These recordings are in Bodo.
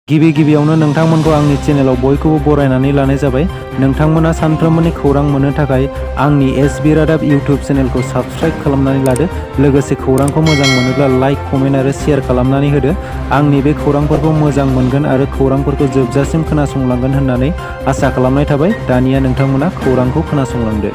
गिबियावनो नोंथांमोनखौ आंनि चेनेलाव बयखौबो बरायनानै लानाय जाबाय। नोंथांमोना सानफ्रोमबोनि खौरां मोननो थाखाय आंनि एसबि रादाब इउटिउब चेनेलखौ साबस्क्राइब खालामनानै लादो। लोगोसे खौरांखौ मोजां मोनोब्ला लाइक, कमेन्ट आरो शेयार खालामनानै होदो। आंनि बे खौरांफोरखौ मोजां मोनगोन आरो खौरांफोरखौ जोबजासिम खोनासंलांगोन होननानै आसा खालामनाय थाबाय। दानिया नोंथांमोना खौरांखौ खोनासंलांदो।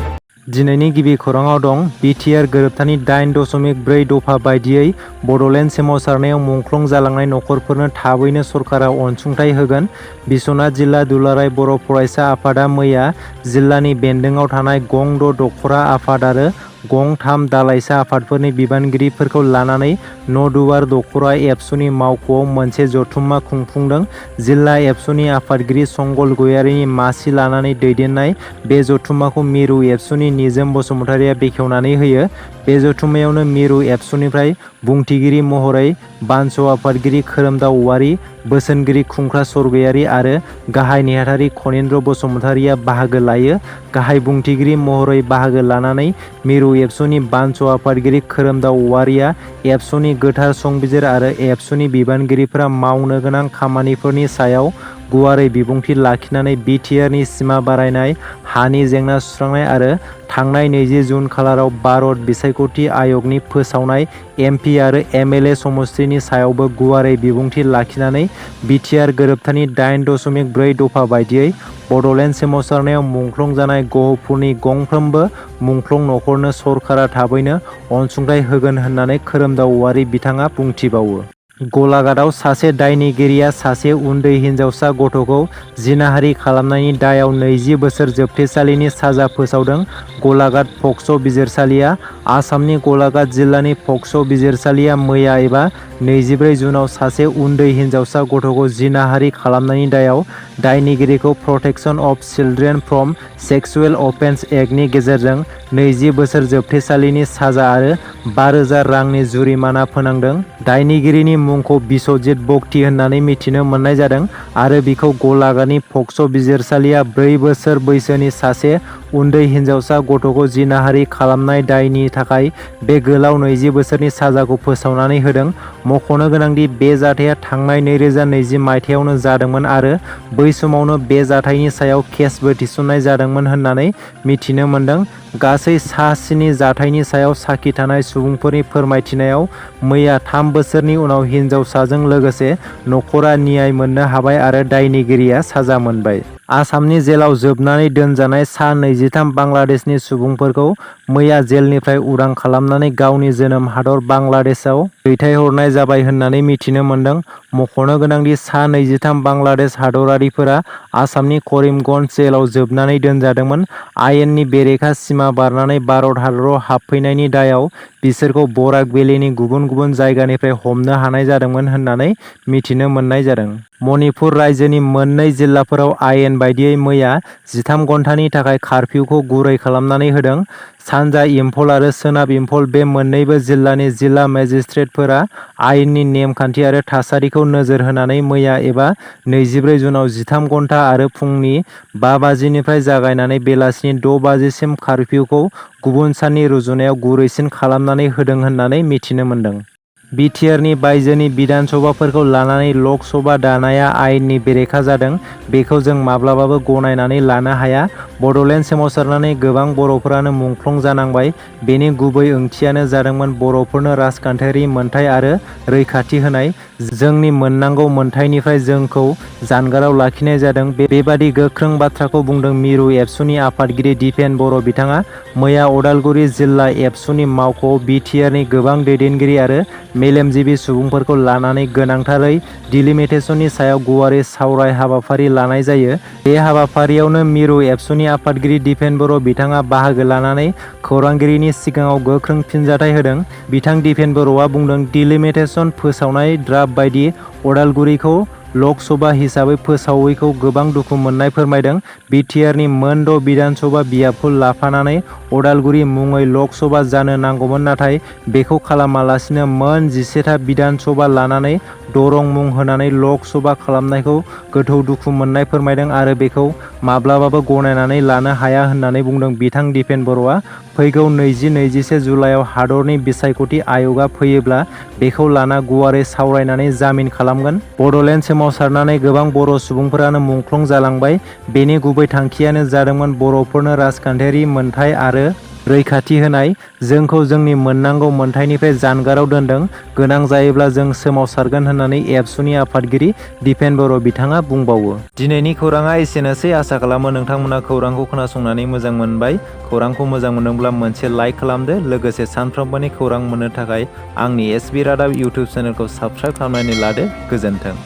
दिनैनि गिबि खौराङाव दं बिटिआर गोरोबथानि 8.4 दफा बायदियै बड'लेण्ड सोमावसारनायाव मुंख्लं जालांनाय नखरफोरनो थाबैनो सरकारा अनसुंथाइ होगोन। बिस्वनाथ जिल्ला दुलाराय बर' फरायसा आफादा मैया जिल्लानि बेन्दोङाव थानाय गं 6 दखरा आफाद आरो गं 3 दालाइसा आफादफोरनि बिबानगिरिफोरखौ लानानै नदुवार दखरा एबसुनि मावख'आव मोनसे जथुम्मा खुंफुंदों। जिल्ला एबसुनि आफादगिरि संगल गयारिनि मासि लानानै दैदेननाय बे जथुम्माखौ मिरु एबसुनि निजोम बसुमतारिया बेखेवनानै होयो। बे जथुम्मायावनो मिरु एबसुनिफ्राय बुंथिगिरि महरै बानस आफादगिरि खोरोमदाव औवारी, बोसोनगिरि खुंख्रा सरगयारि आरो गाहाय नेहाथारि खनिन्द्र बसुमतारिया बाहागो लायो। गाहाय बुंथिगिरि महरै बाहागो लानानै मिरु एबसुनि बानस आफादगिरि खोरोमदाव औवारीया एबसुनि गोथार संबिजिर आरो एबसुनि बिबानगिरिफोरा मावनो गोनां खामानिफोरनि सायाव गुवारै बिबुंथि लाखिनानै बिटिआरनि सिमा बारायनाय, हानि जेंना सुस्रांनाय आरो थांनाय 20 जुन खालाराव भारत बिसायख'थि आय'गनि फोसावनाय एमपि आरो एमएलए समस्तिनि सायावबो गुवारै बिबुंथि लाखिनानै बिटिआर गोरोबथानि 8.4 दफा बायदियै बड'लेण्ड सोमावसारनायाव मुंख्लं जानाय गहपुरनि गंफ्रोमबो मुंख्लं नखरनो सरकारा थाबैनो अनसुंथाइ होगोन होननानै खोरोमदाव औवारी बिथाङा बुंथिबावो। गलाघाटआव सासे दायनिगिरिया सासे उन्दै हिनजावसा गथ'खौ जिनाहारि खालामनायनि दायाव 20 बोसोर जोबथेसालिनि साजा फोसावदों। गलाघाट पक्स' बिजिरसालिया आसामनि गलाघाट जिल्लानि पक्स' बिजिरसालिया मैया एबा 24 जुनाव सासे उन्दै हिनजावसा गथ'खौ जिनाहारि खालामनायनि दायाव दायनिगिरिखौ protection of children from sexual offences एक्टनि गेजेरजों 20 बोसोर जोबथेसालिनि साजा आरो 5,000 रांनि जुरिमाना फोनांदों। दायनिगिरिनि मुंखौ बिस्वजित बक्ति होननानै मिथिनो मोननाय जादों आरो बिखौ गलाघाटनि पक्स' बिजिरसालिया 4 बोसोर बैसोनि सासे उन्दै हिनजावसा गथ'खौ जिनाहारि खालामनाय दायनि थाखाय बे गोलाव 20 बोसोरनि साजाखौ फोसावनानै होदों। मख'नो गोनांदि बे जाथाया थांनाय 2020 मायथाइयावनो जादोंमोन आरो बै समावनो बे जाथायनि सायाव केसबो थिसननाय जादोंमोन होननानै मिथिनो मोन्दों। गासै सा-7 जाथायनि सायाव साखि थानाय सुबुंफोरनि फोरमायथिनायाव मैया 3 बोसोरनि उनाव हिनजावसाजों लोगोसे नखरा न्याय मोननो हाबाय आरो दायनिगिरिया साजा मोनबाय। आसामनि जेलाव जोबनानै दोनजानाय सा 23 बांलादेशनि सुबुंफोरखौ मैया जेलनिफ्राय उदां खालामनानै गावनि जोनोम हादर बांलादेशआव दैथायहरनाय जाबाय होननानै मिथिनो मोन्दों। मख'नो गोनांदि सा 23 बांलादेश हादरारिफोरा आसामनि करिमगन्ज जेलाव जोबनानै दोनजादोंमोन। आयेननि बेरेखा सिमा बारनानै भारत हादराव हाबफैनायनि दायाव बिसोरखौ बराक भेलिनि गुबुन गुबुन जायगानिफ्राय हमनो हानाय जादोंमोन होननानै मिथिनो मोननाय जादों। मणिपुर रायजोनि मोननै जिल्लाफोराव आयेन बायदियै मैया 13 घन्टानि थाखाय कारफिउखौ गुरै खालामनानै होदों। सानजा इम्फल आरो सोनाब इम्फल बे मोन्नैबो जिल्लानि जिल्ला मेजिस्ट्रेटफोरा आयेननि नेमखान्थि आरो थासारिखौ नोजोर होनानै मैया एबा 24 जुनाव 13 घन्टा आरो फुंनि 5 बाजिनिफ्राय जागायनानै बेलासिनि 6 बाजिसिम कारफिउखौ गुबुन साननि रुजुनायाव गुरैसिन खालामनानै होदों होननानै मिथिनो मोन्दों। बिटिआरनि बायजोनि बिधान सभाफोरखौ लानानै लक सभा दानाया आयेननि बेरेखा जादों। बेखौ जों माब्लाबाबो गनायनानै लानो हाया। बड'लेण्ड सोमावसारनानै गोबां बर'फोरानो मुंख्लं जानांबाय। बेनि गुबै ओंथियानो जादोंमोन बर'फोरनो राजखान्थियारि मोनथाय आरो रैखाथि होनाय। जोंनि मोननांगौ मोनथायनिफ्राय जोंखौ जानगाराव लाखिनाय जादों। बेबादि गोख्रों बाथ्राखौ बुंदों मिरु एबसुनि आफादगिरि दिपेन बर' बिथाङा। मैया अदालगुरि जिल्ला एबसुनि मावख'आव बिटिआरनि गोबां दैदेनगिरि आरो मेलेमजिबि सुबुंफोरखौ लानानै गोनांथारै डिलिमिटेसननि सायाव गुवारै सावराय हाबाफारि लानाय जायो। बे हाबाफारियावनो मिरु एबसुनि आफादगिरि दिपेन बर' बिथाङा बाहागो लानानै खौरांगिरिनि सिगाङाव गोख्रों फिनजाथाय होदों। बिथां दिपेन बर'आ बुंदों डिलिमिटेसन फोसावनाय ड्राफ्ट बायदि अदालगुरिखौ लक सभा हिसाबै फोसावैखौ गोबां दुखु मोननाय फोरमायदों। बिटिआरनि मोन 6 बिधान सभा बियाबखौ लाफानानै अदालगुरि मुङै लक सभा जानो नांगौमोन, नाथाय बेखौ खालामालासिनो मोन 11 था बिधान सभा लानानै दरं मुं होनानै लक सभा खालामनायखौ गोथौ दुखु मोननाय फोरमायदों आरो बेखौ माब्लाबाबो गनायनानै लानो हाया होननानै बुंदों। बिथां दिपेन बर'आ फैगौ 20-21 जुलाइआव हादरनि बिसायख'थि आय'गआ फैयोब्ला बेखौ लाना गुवारै सावरायनानै जामिन खालामगोन। बड'लेण्ड सोमावसारनानै गोबां बर' सुबुंफोरानो मुंख्लं जालांबाय। बेनि गुबै थांखियानो जादोंमोन बर'फोरनो राजखान्थियारि मोनथाय आरो रैखाथि होनाय। जोंखौ जोंनि मोननांगौ मोनथायनिफ्राय जानगाराव दोनदों। गोनां जायोब्ला जों सोमावसारगोन होननानै एबसुनि आफादगिरि दिपेन बर' बिथाङा बुंबावो। दिनैनि खौराङा एसेनोसै। आसा खालामो नोंथांमोना खौरांखौ खोनासंनानै मोजां मोनबाय। खौरांखौ मोजां मोनदोंब्ला मोनसे लाइक खालामदो। लोगोसे सानफ्रोमबोनि खौरां मोननो थाखाय आंनि SB रादाब इउटुब चेनेलखौ साबस्क्राइब खालामनानै लादो। गोजोन्थों।